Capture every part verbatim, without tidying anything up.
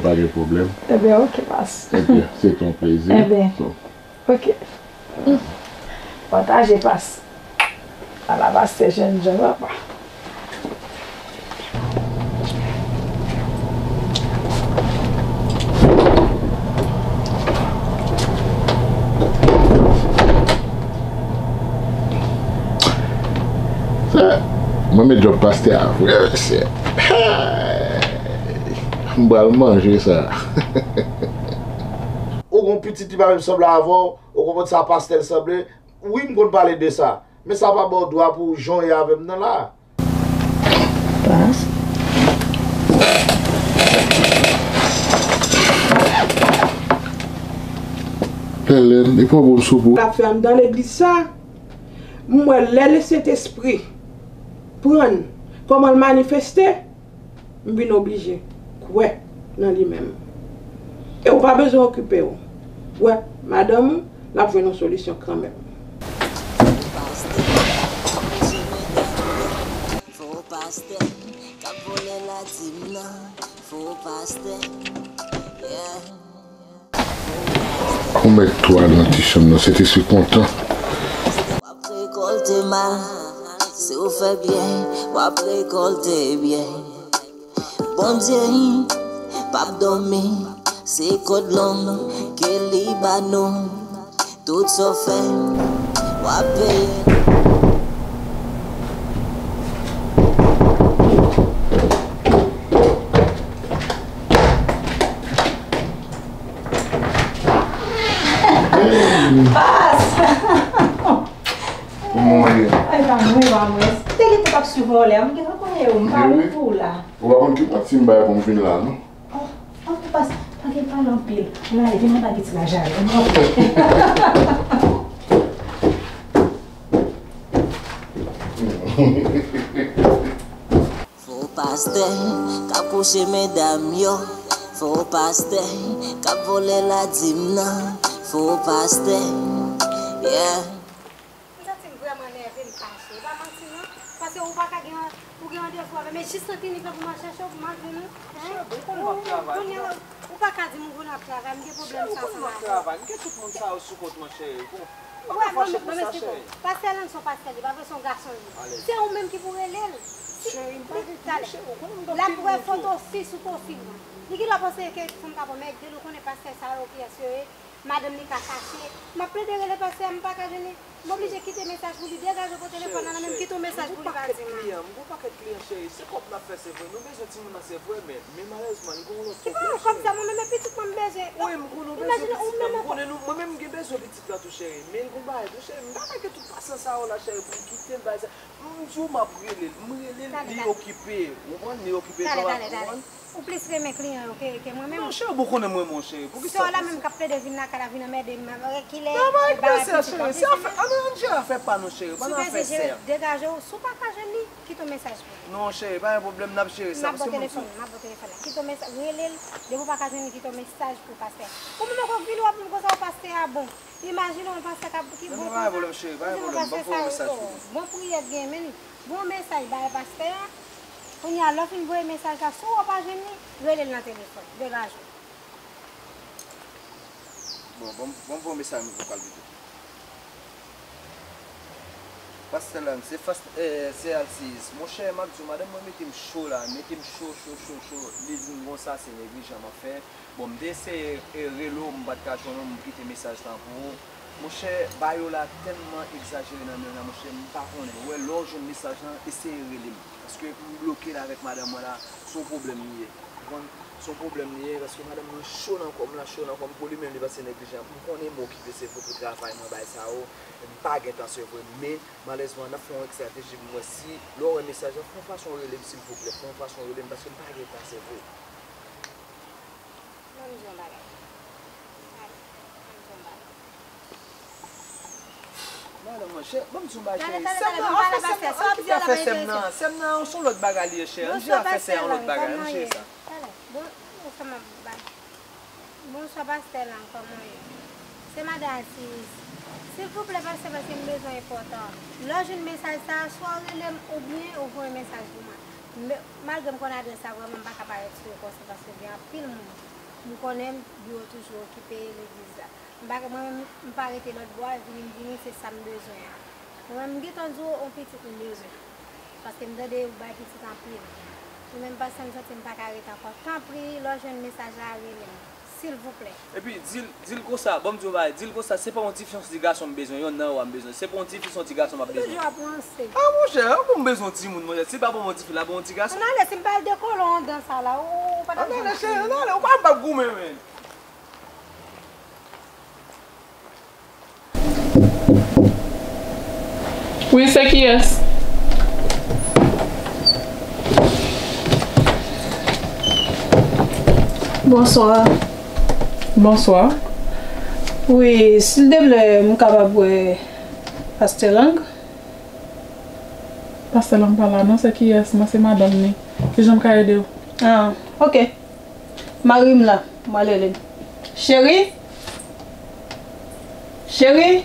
Pa gen pwoblèm. Ebyen, ok, pas. Ebyen, se te yon plezi. Ebyen, ok. Pataje, pas. Ala pastè jènjan, papa. Mwen met djòb pastè a vre, mesye. Hey! M pral manje sa. Ou gon pitit li pa menm sanble avè w, ou konprann sa pastè l sanble. Wi, m konn pale de sa. Men sa pa ba w dwa pou w jan w ye avè m nan la. Pas. Lèlèn, e pa bon soupe. L ap fè anndan legliz sa, m wè lè Lesentespri pran l, kòman l manifeste, m vin oblije kwè nan li menm. E w pa bezwen okipe w. W wè, madanm ou, l ap jwenn yon solisyon kanmenm. Fo pastè k ap vòlè ladim nan. Fo pastè, yeah. Ou mèt tou al nan ti chanm nan, Sentespri kontan. W ap rekòlte mal, si w fè byen, w ap rekòlte byen. Bondye p ap dòmi, se kòd long ke li ba nou. Tout sa w fè, w ap peye. Pas! Kòman w ye? Ay, pa mwen, pa mwen. Te li te t ap swiv mwen anlè a, m gentan konnen yo, m pa vin pou ou la. Ou pa konn ki pati m bay pou m vin la, non? Oh, oh, pas, pa gen pale anpil. Ann ale, vin anba gen ti lajay. Ann ale. Fo pastè k ap kouche medam yo. Fo pastè k ap vòlè ladim nan. Fo pastè, yeah. M santi m vrèman nève, m fache. E pa manti non. Paske ou pa ka gen, ou gen randevou avè m. E jis nan klinik la pou m al chèche w, pou m al jwenn ou. Cheri, ou konnen m ap travay. Kounye a la, ou pa ka di m ou konnen w ap travay. M gen pwoblèm sa ansanm avè w. Cheri, ou konnen m ap travay. M gen tout moun sa yo sou kont mwen, cheri. Bon, ou pa ka fache pou sa, cheri. Pastè Lèlèn se yon pastè, li pa vre, se yon gason li ye. Se ou menm ki pou rele l. Cheri, m pa gen tan, cheri, ou konnen m gen anpil moun tou. L ap wè foto fi sou pwofil mwen. Li gen dwa panse ke fanm ka pran mèg de l, ou konnen pastè sa yo, kiyès yo ye. Madanm li ka fache. M ap plede rele pastè a, m pa ka jwenn li. M oblije kite mesaj pou li. Degaje w pran telefòn nan nan men m, kite yon mesaj pou li, pa di m. M gon pakèt kliyan, m gon pakèt kliyan, cheri. Se kòb n ap fè, se vre. Nou bezwen timoun nan, se vre, men, men malerezman, li gon yon lòt pwoblèm, cheri. Ki pwoblèm kòb sa, mwen menm, e pitit mwen m bezwen. Wi, m konnen w bezwen pitit la, m konnen nou, mwen menm m gen bezwen pitit la tou, cheri. Men l gon bagay tou, cheri. M pa ka gen tout pasyans sa yo la, cheri, pou m kite l, bagay sa. M di w m ap rele l, m rele l, li okipe. Ou konprann? Li okipe, ou konprann? Ou plis renmen kliyan yo ke, ke mwen menm. Non, cheri, ou konnen m renmen w, cheri. Poukisa? Sè w la menm k ap plede vin lakay la, vin anmède m, kilè bagay pitit la, cheri. Se afè, ann, ann jere afè pa nou, cheri. Pa nan afè sè. Degaje w, si w pa ka jwenn li, kite yon mesaj pou li. Non, cheri, pa gen pwoblèm, n ap jere sa, paske moun sou. M ap ba w telefòn, m ap ba w telefòn la. Kite yon mesaj, rele l, depi w pa ka jwenn li, kite yon mesaj pou pastè. Ou menm ankò vin w ap vin konsa, w pastè a bon. Imajine yon pastè k ap, ki bon konsa. Pa gen pwoblèm, cheri, pa gen pwoblèm. Ban m voye yon mesaj pou li. Bon priyè k gen, men li. Voye yon mesaj bay pastè a. Kounye a, lè w fin voye mesaj la, si w pa jwenn li, rele l nan telefòn. Degaje w. Bon, bon, bon, voye mesaj vokal pito. Pastè Lèlèn, se fas-, eh, se Alsiyis. Monchè, m ap di w, madanm mwen mete m cho la, mete m cho, cho, cho, cho. Li di m konsa, se neglijan m ap fè. Bon, m te eseye, e, rele w, m pa t ka jwenn ou, m kite mesaj lan pou ou. Monchè, bagay yo la tèlman egzajere nan men w la, monchè, m pa konnen. Ou wè, lè w jwenn mesaj lan, eseye rele m. Paske m bloke la avèk madanm mwen la, se yon pwoblèm li ye. Ou konprann? Se yon pwoblèm li ye, paske madanm mwen cho nan kò m la, cho nan kò m, pou li menm li panse neglijan. M konnen m okipe, se vre, pou travay mwen, bagay sa yo, m pa gen tan, se vre, men, malerezman, n ap fè yon estrateji pou m wè si, lè w wè mesaj lan, fè yon fason rele m, silvouplè, fè yon fason rele m, paske m pa gen tan, se vre. Ban m di yon bagay. Ban m di yon bagay. Madanm mwen, chè, ban m di yon bagay, cheri. Sè m nan, anfen, sè m nan, ki fè fè sè m nan? Sè m nan, se yon lòt bagay li ye, chè. Ann jere afè sè a, yon lòt bagay, ann jere sa. Talè, bon, ou fè m ap bay. Bonswa, pastè Lang, kòman w ye? Se madan Alsiyis. Silvouplè, pastè, paske m bezwen enpòtan. Lè w jwenn mesaj sa a, swa w rele m oubyen ou voye mesaj pou mwen. M, malgre m konn adrès la, vrèman, m pa ka parèt sou yo konsa paske gen anpil moun. M konnen biwo toujou okipe legliz la. M pa, mwen menm, m pa rete lòt bò a, vini m vini, se sa m bezwen an. Mwen menm, m gentan di w, yon pitit m bezwen. Paske m tande ou bay pitit anpil. Mwen menm, pastè, m santi m pa ka ret ankò. Tanpri, lè w jwenn mesaj la, rele m. Silvouplè. Epi, di l, di l konsa, ban m di w yon bagay, di l konsa, se pa yon ti fi, se yon ti gason m bezwen, yonn nan yo a m bezwen. Se pa yon ti fi, se yon ti gason m ap bezwen. Ou toujou ap ranse. Ah, monchè, an pou m bezwen yon timoun, monchè. Si l pa ban m yon ti fi, l ap ban m yon ti gason. Ann ale, si m pral dekole w andan sa la, ou, ou pa t ap janm fini. Ann ale, cheri, ann ale, ou pa, pa goumen, men. Wi, se kiyès? Bonswa. Bonswa. Wi, silteplè, m kapab wè Pastè Lang? Pastè Lang pa la non, se kiyès? Mwen se madanm li. Kijan m ka ede w? Ah, ok. Mari m la, m al rele l. Cheri? Cheri?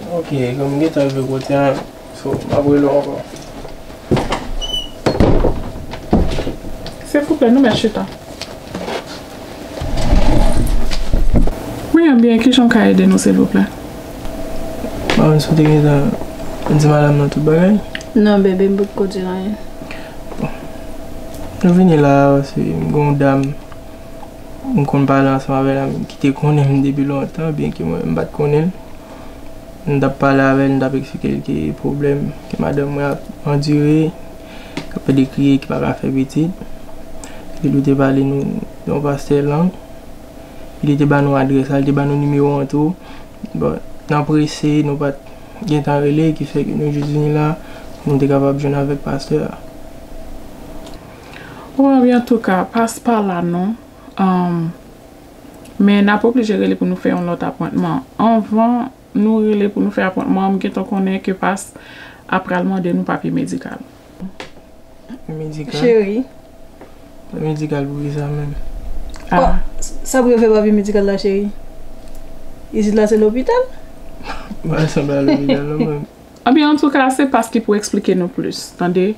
Ok, kòm m gentan rive kote a, so, m ap rele w ankò. Silvouplè, nou mèt chita. Wi, ebyen, kijan m ka ede nou, silvouplè? Bon, si w te gentan di madanm nan tout bagay? Non, bebe, m potko di l anyen. Bon. Nou vini la, se m gen yon dam m konn pale ansanm avè l, ki te konnen m depi lontan, byenke mwen, m pa t konnen l. M t ap pale avè l, m t ap eksplike l ke pwoblèm ke madanm mwen ap andire, k ap pede kriye, ki pa ka fè pitit. Epi li te pale nou de yon pastè Lang. Epi li te ba nou adrès la, li te ba nou nimewo an tou. Bon, nan prese, nou pa t gen tan rele, ki fè ke nou jis vini la, pou nou te kapab jwenn avèk pastè a. Bon, ebyen, antouka, pas pa la non. Ahn, men n ap oblije rele pou nou fè yon lòt apwentman. Anvan nou rele pou nou fè apwentman an, m gentan konnen ke pas ap pral mande nou papye medikal. Medikal? Cheri. Medikal pou kisa menm? Ah. Oh, s-, sa pou yo fè papye medikal la, cheri? Isit la se lopital? Bagay sa pa lopital non menm. Ebyen, antouka, se pas ki pou eksplike nou plis, tande.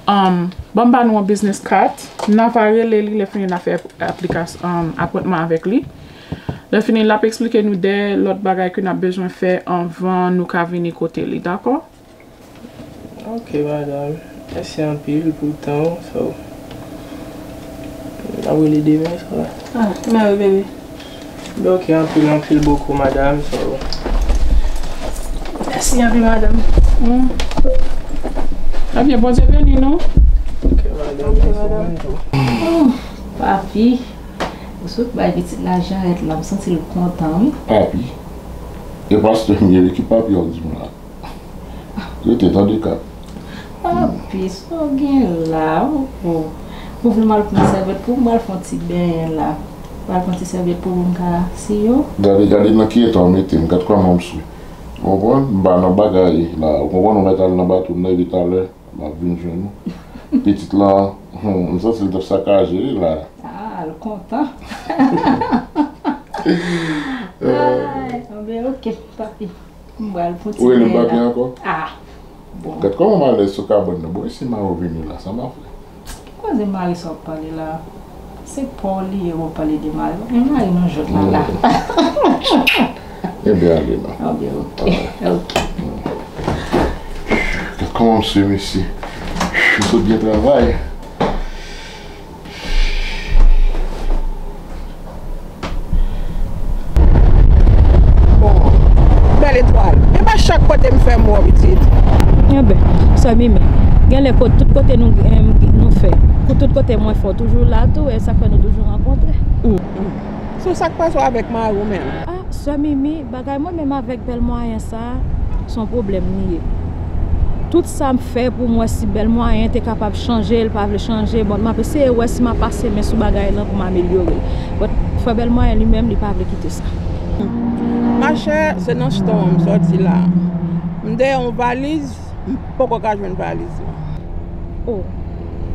Um, ban m ba nou yon business card, n a va rele li, lè fini n a fè aplikas-, um, apwentman avèk li. Lè fini, l ap eksplike nou de lòt bagay ke n ap bezwen fè anvan nou ka vini kote li, dakò? Ok, madanm. Mèsi anpil pou tan w, so, n ap rele demen swa. Ah, mèsi, bebe. Ok, anpil, anpil bokou, madanm, so. Mèsi anpil, madanm. Hmm. Ebyen, Bondye beni nou. Ok, madanm, mèsi anpil tou. Oh, papi, ou sot bay pitit la jarèt la, m santi l kontan, wi. Papi? E pastè m ye, wi, ki papi w ap di m la? Rete tande kat. Papi, sa w gen la, oh, oh. Ou vle m al pran sèvyèt pou m, m al fè yon ti benyen la. M al pran ti sèvyèt pou m ka siye w. Gade, gade nan ki eta w mete m, gad kòman m sou. Ou konprann? M pa nan bagay la. Ou konprann, ou mèt al nan bato m nan epi talè, m ap vin jwenn ou. Pitit la, hmm, m santi l t ap sakaje wi la. Ah, l kontan. Ay, anben, ok, papi. M pral kontinye la. Ou rele m papi ankò? Ah, bon. Gad kòman m alèz sou kabann nan. Bon, e si mari w vini la, sa m ap fè? Ki koze mari sa w ap pale la? Se pa w li ye w ap pale de mari. Men mari nou jòt la la. Ebyen, ale non. Anben, ok. Ok. Gad kòman m swe, mesye. M sot byen travay. Bon, bèl etwal. E pa chak kote m fè m wè w, pitit. Enben, sè Mimi, genlè kot-, tout kote nou, em, nou fè, pou tout kote mwen fè, w toujou la tou, e sa k fè nou toujou rankontre. Sou sa k pase w avèk mari w menm? Ah, sè Mimi, bagay mwen menm avèk bèl mwayen sa, se yon pwoblèm li ye. Tout sa m fè pou m wè si bèl mwayen te kapab chanje, l pa vle chanje. Bon, m ap eseye wè si m ap pase men sou bagay lan pou m amelyore l. But, frè bèl mwayen li menm, li pa vle kite sa. Machè, se nan Storm m sòti la. M dèyè yon valiz, m poko ka jwenn valiz lan. Oh.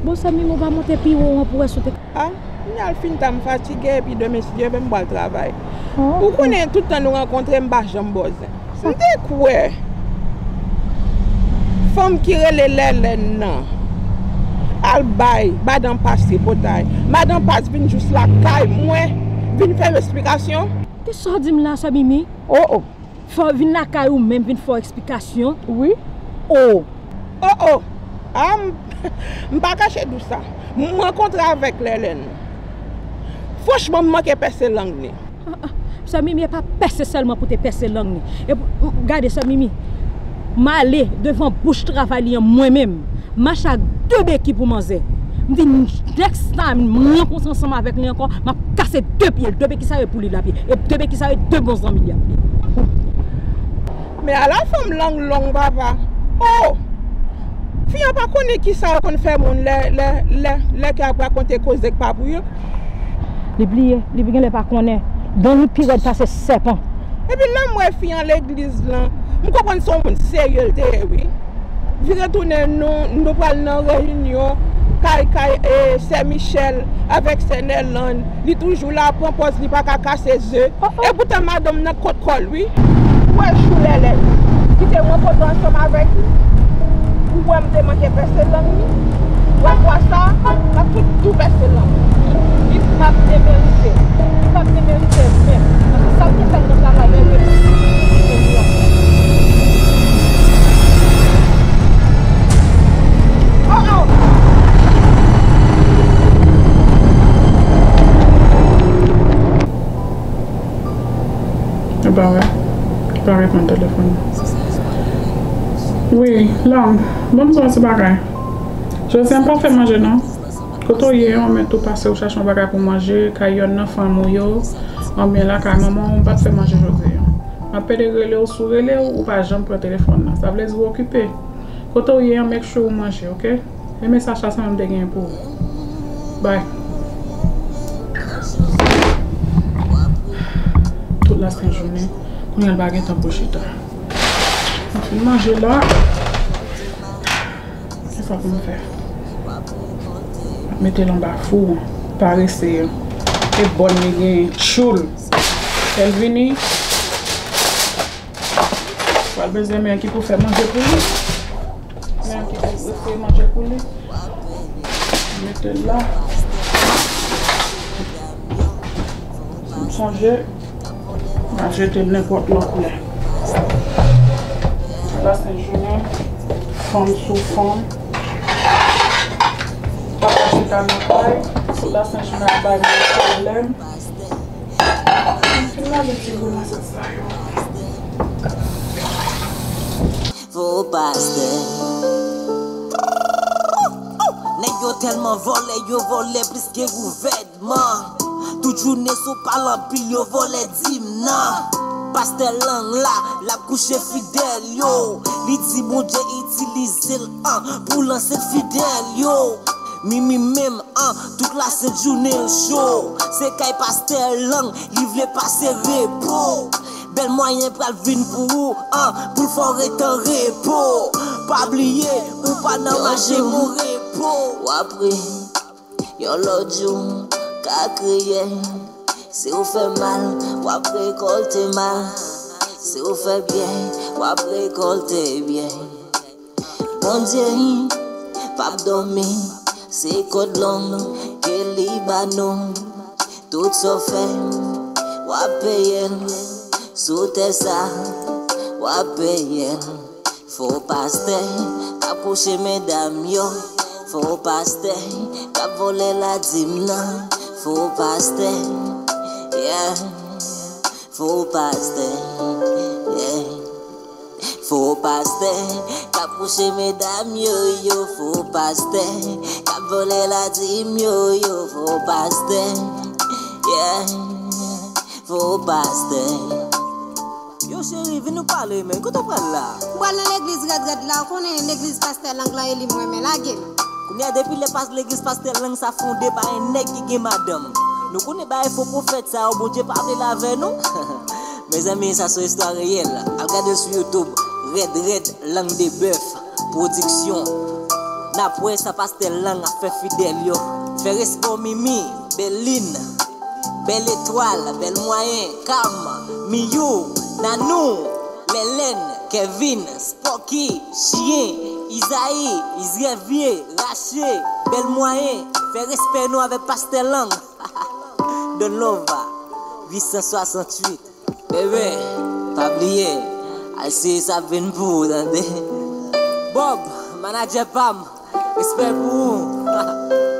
Bon, sè Mimi, ou pa monte pi wo an pou wè si w te Ah, m al fin ta m fatige, epi demen, si Dye vle, m pral travay. Ou konnen, tout tan nou rankontre, m pa janm bòzen. M te kwè fanm ki rele Lèlèn nan al bay madan Pas tripotay. Madan Pas vin jis lakay mwen, vin fè m esplikasyon. Kisa w di m la, sè Mimi? Oh, oh. Fò w vin lakay ou menm vin fè w esplikasyon? Wi. Oh. Oh, oh. Ah, m, m pa kache di w sa. M rankontre avèk Lèlèn. Franchman, m manke pèse lang li. Ah, ah. Sè Mimi, e pa pèse sèlman pou te pèse lang li. E pou, gade, sè Mimi, m ale devan bouch travay li an mwen menm. M mache ak de beki pou manzè. M di, next time, m rankontre ansanm avèk li ankò, m ap kase de pye l. De beki sa yo pou li l ap ye. E de beki sa yo, de bon zanmi li ap ye. Men ala fanm lang long, papa. Oh! Fi an pa konnen kisa yo konn fè moun lè, lè, lè, lè ke ap rakonte koze k pa pou yo. Li bliye, li genlè pa konnen. Don li pi rèd pase sèpan. Epi lè m wè fi an legliz lan, m konprann se yon moun serye l te ye, wi. Vire tounen, nou, nou pral nan reyinyon kay, kay, e, sè Michèl avèk sè Nèland. Li toujou la, pran pòz li pa ka kase ze. Oh, oh. E poutan madanm nan kot kò l, wi. Ou wè jou Lèlèn ki te rankontre ansanm avèk li, ou wè m te manke pèse lang li. Ou wè fwa sa, m ap fout tou pèse lang li. Li p ap demerite. Li p ap demerite menm. Paske sa l te fè nan travay Lèlèn nan, li te fè li ankò. Oh, oh! Li pa wè. Li pa reponn telefòn nan. Wi, Lang, ban m di w yon ti bagay. Jodi a m pa fè manje non. Kote w ye an, mèt ou pase ou chache yon bagay pou manje, kay yonn nan fanm ou yo, anben lakay manman w, m pa t fè manje jodi a. M ap pede rele w, si w rele w, ou pa janm pran telefòn nan. Sa vle di w okipe. Kote w ye an, make sure ou manje, oke? E mesaj sa sèlman m te genyen pou ou. Bay. Tout lasent jounen, kounye a l pa gen tan pou chita. M fin manje la. Kisa pou m fè? M ap mete l anba fou an. Parese an. E bòn li genyen tchoul. Lè l vini, pral bezwen men ki pou fè manje pou li. Men ki pou fè manje pou li. Mete l la. M sonje, m a jete l nenpòt lòt lè. Tout lasent jounen, fanm sou fanm. Pa ka chita nan kay. Tout lasent jounen ap bay moun pwoblèm. M fin lave ti gwo masak sa yo. Fo pastè. Nèg yo tèlman vòlè, yo vòlè plis ke gouvènman. Tout jounen sou pale anpil, yo vòlè dim nan. Pastè Lang la, l ap kouche fidèl yo. Li di Bondye itilize l, an, pou lanse fidèl yo. Mimi menm, an, tout lasent jounen l cho. Se kay pastè Lang, li vle pase repo. Bèl mwayen pral vin pou ou, an, pou l fè w ret an repo. Pa bliye, ou pa nan mache pou repo. W ap ri, yon lòt jou, ka kriye. Si w fè mal, w ap rekòlte mal. Si w fè byen, w ap rekòlte byen. Bondye p ap dòmi, se kòd long ke li ba nou. Tout sa w fè, w ap peye l. Sou tè sa, w ap peye l. Fo pastè k ap kouche medam yo. Fo pastè k ap vòlè ladim nan. Fo pastè, yeah. Fo pastè, yeah. Fo pastè k ap kouche medam yo, yo. Fo pastè k ap vòlè ladim yo, yo. Fo pastè, yeah. Fo pastè. Yo cheri, vin nou pale, men. Kote w pral la? M pral nan legliz rèd rèd la, ou konnen legliz pastè Lang lan e li m renmen, lage m. Kounye a, depi lè pas-, legliz pastè Lang sa fonde pa yon nèg ki gen madanm. Nou konnen bagay fo pwofèt sa yo, Bondye pa vle l avè nou. Mezanmi, sa se yon istwa reyèl. Al gade l sou YouTube. Rèd rèd, Lang de Bèf Pwodiksyon. N ap wè sa pastè Lang ap fè fidèl yo. Fè respè w Mimi, Bèlin, Bèl Etwal, Bèl Mwayen, Kam, Miyou, Nanou, Lèlèn, Kèvin, Spòki, Chyen, Izayi, Izrèvye, Rache, Bèl Mwayen, fè respè nou avèk Pastè Lang. Don Lova, uit san swasantuit. Bebe, pa bliye, al siye sa ap vin pou ou, tande. Bob, manadjè pa m, respè pou ou.